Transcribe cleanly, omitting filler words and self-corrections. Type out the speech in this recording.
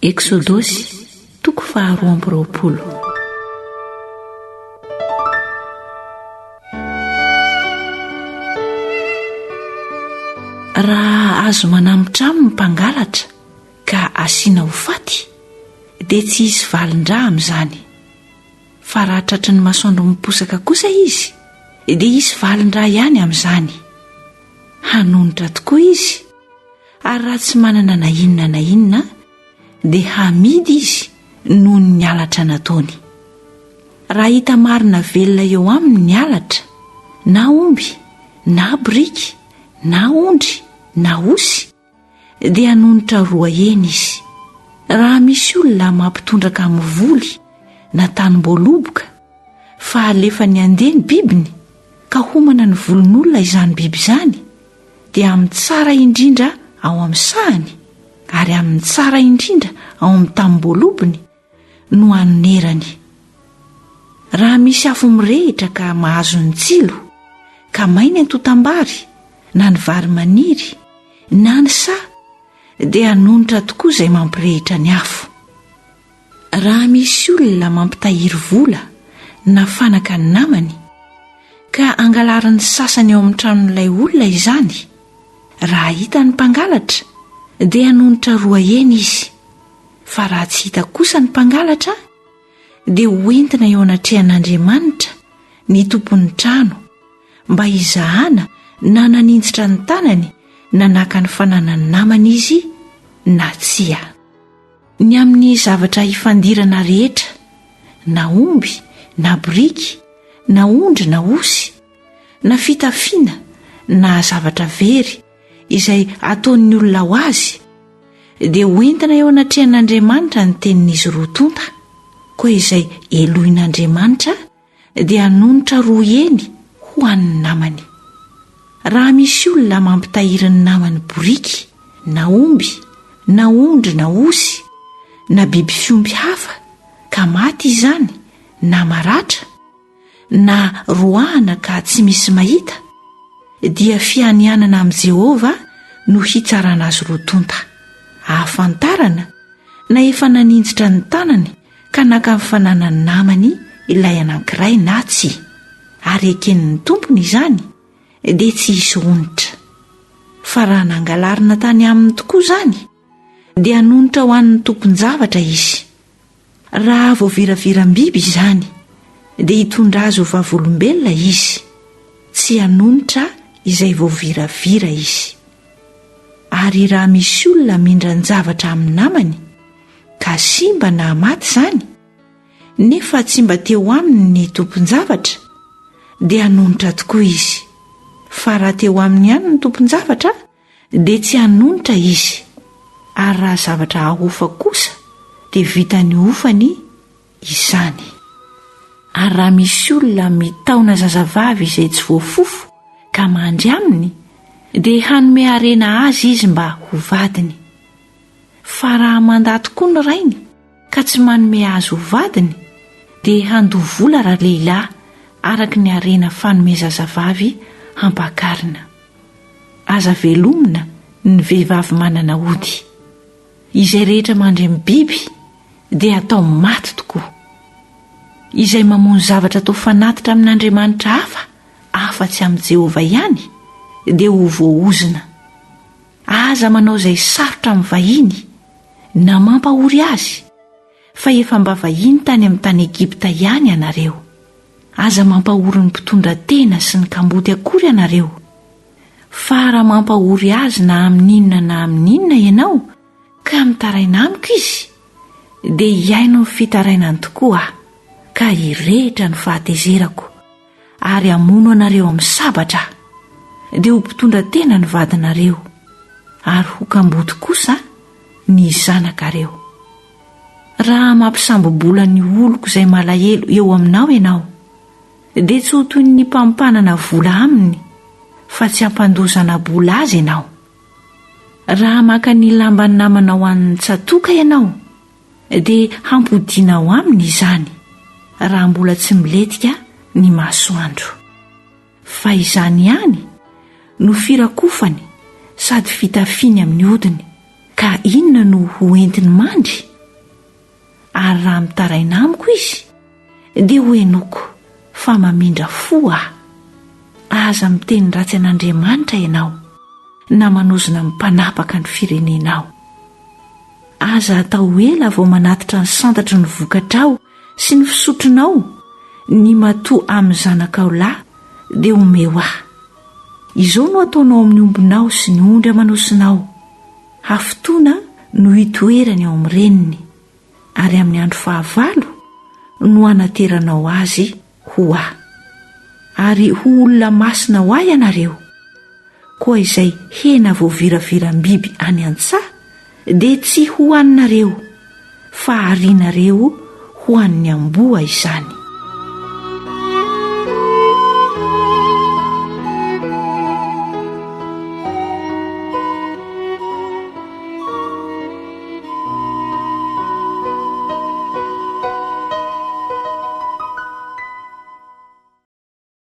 Eksodosy, toko faharoa amby roapolo. Raha azo manambitramy ny mpangalatra ka asiana ho faty, dia tsy hisy valin-dra amin'izany. Fa raha tratry ny masoandro miposaka kosa izy, dia hisy valin-dra ihany amin'izany. Hanonitra tokoa izy. ary raha tsy manana na inona na inona dia hamidy izy noho ny halatra nataony. Raha hita marina velona eo aminy ny halatra, na omby, na biriky, na ondry, na osy, dia hanonitra roa heny izy. Raha misy olona mampitondraka amin'ny voly na tanim-boaloboka, fa alefany handeha ny bibiny, ka homana ny volon'olona izany biby izany, dia amin'ny tsara indrindra ao amin'ny sahany ary amin'ny tsara indrindra ao amin'ny tamim-boalobony no hanonerany. Raha misy afo mirehitra ka mahazo ny tsilo, ka may ny antontam-bary, na ny vary maniry, na ny saha, dia hanonitra tokoa izay mampirehitra ny afo. Raha misy olona mampitahiry vola na fanaka ny namany, ka angalarin'ny sasany ao amin'ny tranon'ilay olona izany, raha hita ny mpangalatra dia hanonitra roa heny izy, fa raha tsy hita kosa ny mpangalatra dia hoentina eo anatrehan'Andriamanitra ny tompon'ny trano mba hizahana na naninjitra ny tanany na naka ny fananan'ny namany izy na tsia. Ny amin'ny zavatra ifandirana rehetra, na omby, na boriky, na ondry na osy, na fitafiana, na zavatra very, izay ataon'ny olona ho azy, dia hoentina eo anatrehan'Andriamanitra ny tenin'izy roa tonta, koa izay helohin'Andriamanitra dia hanonitra roa heny ho an'ny namany. Raha misy olona mampitahiry ny namany boriky na omby na ondry na osy na biby fiompy hafa ka maty izany na maratra na roahana ka tsy misy mahita, dia fianianana amin'i Jehovah no hitsarana azy roa tonta, ahafantarana na efa naninjitra ny tanany ka naka ny fananan'ny namany ilay anankiray na tsia, ary eken'ny tompony izany, dia tsy hisy onitra. Fa raha nangalarina tany aminy tokoa izany, dia hanonitra ho an'ny tompon-javatra izy. Raha voaviraviram-biby izany, dia hitondra azy ho vavolombelona izy, tsy hanonitra izay voaviravira izy. Ary raha misy olona mindran-javatra amin'ny namany, ka simba na maty izany, nefa tsy mba teo aminy ny tompon-javatra, dia hanonitra tokoa izy. Fa raha teo aminy ihany ny tompon-javatra, dia tsy hanonitra izy. Ary raha zavatra ahofa kosa, dia vitany hofany izany. Ary raha misy olona mitaona zazavavy izay tsy voafofo ka mandry aminy, dia hanome harena azy izy mba ho vadiny. Fa raha mandà tokoa ny rainy ka tsy manome azy ho vadiny, dia handoa vola ralehilahy araka ny harena fanome zazavavy hampakarina. Aza velomina ny vehivavy manana ody. Izay rehetra mandry amin'ny biby dia atao maty tokoa. Izay mamono zavatra atao fanatitra amin'andriamanitra hafa afa-tsy amin'i Jehovah ihany dia ho voaozona. Aza manao izay sarotra amin'ny vahiny na mampahory azy, fa efa mba vahiny tany amin'ny tany Egypta ihany ianareo. Aza mampahory ny mpitondra tena sy ny kamboty akory ianareo. Fa raha mampahory azy na amin'inona na amin'inona ianao ka mitaraina amiko izy, dia hihaino ny fitarainany tokoa aho, ka hirehitra ny fahatezerako, ary hamono anareo amin'ny sabatra aho. Dia ho mpitondra tena ny vadinareo, ary ho kamboty kosa ny zanakareo. Raha mampisambo-bola ny oloko izay malahelo eo aminao ianao, dia tsy ho toy ny mpampanana vola aminy, fa tsy hampandoa zana-bola azy ianao. Raha maka ny lamban'ny namanao an'ny tsatoka ianao, dia hampodianao aminy izany, raha mbola tsy milentika ny masoandro. Fa izany ihany no firakofany sady fitafiany amin'ny hodiny, ka inona no ho entiny mandry? Ary raha mitaraina amiko izy, dia hohenoiko fa mamindra fo aho. Aza miteny ratsy an'Andriamanitra ianao, na manozona ny mpanapaka ny firenenao. Aza atao ela vao manatitra ny santatry ny vokatrao sy ny fisotronao, ny matoa amin'ny zanakao lahy dia omeo ahy. Izao no ataonao amin'ny ombinao sy ny ondry aman'osinao, hafitoana no hitoerany ao amin'ny reniny, ary amin'ny andro fahavalo no hanateranao azy ho ahy. Ary ho olona masina ho ahy ianareo, koa izay hena voaviraviram-biby any an-tsaha dia tsy hohaninareo, fa harianareo ho an'ny amboa izany.